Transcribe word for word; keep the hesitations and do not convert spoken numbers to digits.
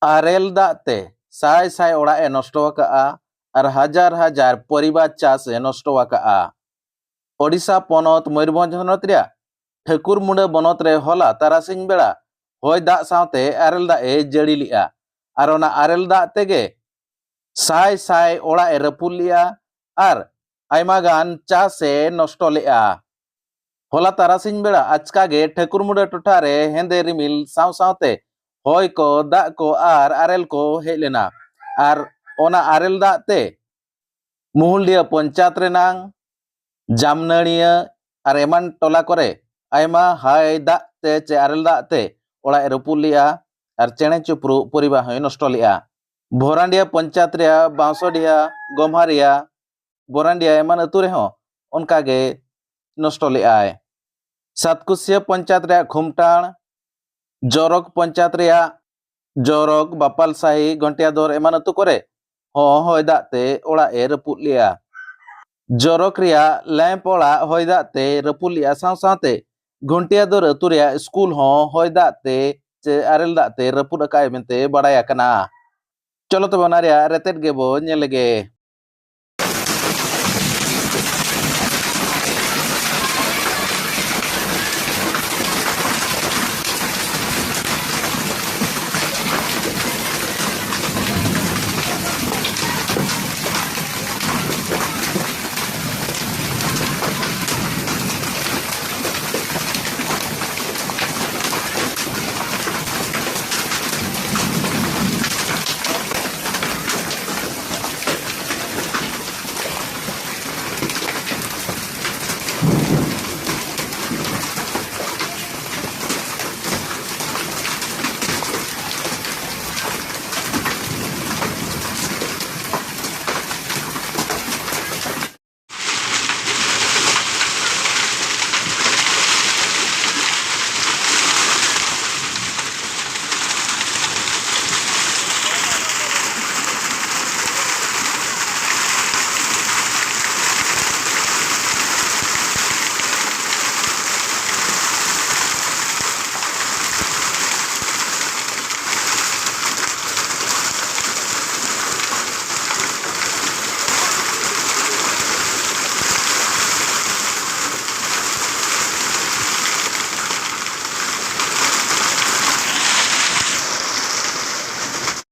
ᱟᱨᱮᱞ ᱫᱟᱜ ᱛᱮ ᱥᱟᱭ ᱥᱟᱭ ᱚᱲᱟᱜ ᱮ ᱱᱚᱥᱴᱚ ᱟᱠᱟᱫᱼᱟ ᱟᱨ ᱦᱟᱡᱟᱨ ᱦᱟᱡᱟᱨ ᱯᱚᱨᱤᱵᱟᱨ ᱪᱟᱥ ᱮ ᱱᱚᱥᱴᱚ ᱟᱠᱟᱫᱼᱟ᱾ ᱳᱰᱤᱥᱟ ᱯᱚᱱᱚᱛ ᱢᱚᱭᱩᱨᱵᱷᱚᱸᱡᱽ ᱦᱚᱱᱚᱛ ᱨᱮᱭᱟᱜ ᱴᱷᱟᱹᱠᱩᱨᱢᱩᱸᱰᱟᱹ ᱵᱚᱱᱚᱛ ᱨᱮ ᱦᱚᱞᱟ ᱛᱟᱨᱟᱥᱤᱧ ᱵᱮᱲᱟ ᱦᱚᱭ ᱫᱟᱜ ᱥᱟᱶᱛᱮ ᱟᱨᱮᱞ ᱫᱟᱜ ᱮ ᱡᱟᱹᱲᱤ ᱞᱮᱫᱼᱟ ᱟᱨ ᱚᱱᱟ ᱟᱨᱮᱞ ᱫᱟᱜ ᱛᱮᱜᱮ ᱥᱟᱭ ᱥᱟᱭ ᱚᱲᱟᱜ ᱮ ᱨᱟᱹᱯᱩᱫ ᱞᱮᱫᱼᱟ ᱟᱨ ᱟᱭᱢᱟ ᱜᱟᱱ ᱪᱟᱥ ᱮ ᱱᱚᱥᱴᱚ ᱞᱮᱫᱼᱟ᱾ ᱦᱚᱞᱟ ᱛᱟᱨᱟᱥᱤᱧ ᱵᱮᱲᱟ ᱟᱪᱠᱟ ᱜᱮ ᱴᱷᱟᱹᱠᱩᱨᱢᱩᱸᱰᱟᱹ ᱴᱚᱴᱷᱟ ᱨᱮ ᱦᱮᱸᱫᱮ ᱨᱤᱢᱤᱞ ᱥᱟᱶ ᱥᱟᱶᱛᱮ ᱦᱚᱭ ᱠᱚ, ᱫᱟᱜ ᱠᱚ ᱟᱨ ᱟᱨᱮᱞ ᱠᱚ ᱦᱮᱡ ᱞᱮᱱᱟ ᱟᱨ ᱚᱱᱟ ᱟᱨᱮᱞ ᱫᱟᱜ ᱛᱮ ᱢᱩᱦᱩᱞᱰᱤᱦᱟᱹ ᱯᱚᱧᱪᱟᱭᱮᱛ ᱨᱮᱱᱟᱝ ᱡᱟᱢᱱᱟᱹᱲᱤᱭᱟᱹ ᱟᱨ ᱮᱢᱟᱱ ᱴᱚᱞᱟ ᱠᱚᱨᱮ ᱟᱭᱢᱟ ᱦᱚᱭ ᱫᱟᱜ ᱛᱮ ᱪᱮ ᱟᱨᱮᱞ ᱫᱟᱜ ᱛᱮ ᱚᱲᱟᱜ ᱮ ᱨᱟᱹᱯᱩᱫ ᱞᱮᱫᱼᱟ ᱟᱨ ᱪᱮᱬᱮ ᱪᱤᱯᱨᱩ ᱯᱚᱨᱤᱵᱟᱨ ᱦᱚᱸᱭ ᱱᱚᱥᱴᱚ ᱞᱮᱫᱼᱟ᱾ ᱵᱷᱚᱨᱟᱱᱰᱤᱦᱟ ᱯᱚᱧᱪᱟᱭᱮᱛ ᱨᱮᱭᱟᱜ ᱵᱟᱸᱥᱚᱰᱤᱦᱟ, ᱜᱚᱢᱦᱟᱨᱤᱭᱟ, ᱵᱷᱚᱨᱟᱱᱰᱤᱦᱟ ᱮᱢᱟᱱ ᱟᱹᱛᱩ ᱨᱮᱦᱚᱸ ᱚᱱᱠᱟ ᱜᱮ ᱱᱚᱥᱴᱚ ᱞᱮᱫᱼᱟᱭ᱾ ᱥᱟᱛᱠᱩᱥᱤᱭᱟᱹ ᱯᱚᱧᱪᱟᱭᱮᱛ ᱨᱮᱭᱟᱜ ᱠᱷᱩᱢᱴᱟᱲ, ᱡᱚᱨᱚᱠ ᱯᱚᱧᱪᱟᱭᱮᱛ ᱨᱮᱭᱟᱜ ᱡᱚᱨᱚᱠ, ᱵᱟᱯᱟᱞ ᱥᱟᱦᱤ, ᱜᱷᱚᱱᱴᱤᱭᱟᱫᱚᱨ ᱮᱢᱟᱱ ᱟᱹᱛᱩ ᱠᱚᱨᱮ ᱦᱚᱸ ᱦᱚᱭ ᱫᱟᱜ ᱛᱮ ᱚᱲᱟᱜ ᱮ ᱨᱟᱹᱯᱩᱫ ᱞᱮᱫᱼᱟ᱾ ᱡᱚᱨᱚᱠ ᱨᱮᱭᱟᱜ ᱞᱮᱢᱯ ᱚᱲᱟᱜ ᱦᱚᱭ ᱫᱟᱜ ᱛᱮ ᱨᱟᱹᱯᱩᱫ ᱞᱮᱫᱼᱟ ᱥᱟᱶ ᱥᱟᱶᱛᱮ ᱜᱷᱚᱱᱴᱤᱭᱟᱫᱚᱨ ᱟᱹᱛᱩ ᱨᱮᱭᱟᱜ ᱥᱠᱩᱞ ᱦᱚᱸ ᱦᱚᱭ ᱫᱟᱜ ᱛᱮ ᱪᱮ ᱟᱨᱮᱞ ᱫᱟᱜ ᱛᱮ ᱨᱟᱹᱯᱩᱫ ᱟᱠᱟᱫ ᱟᱭ ᱢᱮᱱᱛᱮ ᱵᱟᱲᱟᱭ ᱟᱠᱟᱱᱟ᱾ ᱪᱚᱞᱚ ᱛᱚᱵᱮ ᱚᱱᱟ ᱨᱮᱭᱟᱜ ᱨᱮᱛᱮᱫ ᱜᱮᱵᱚ ᱧᱮᱞ ᱞᱮᱜᱮ᱾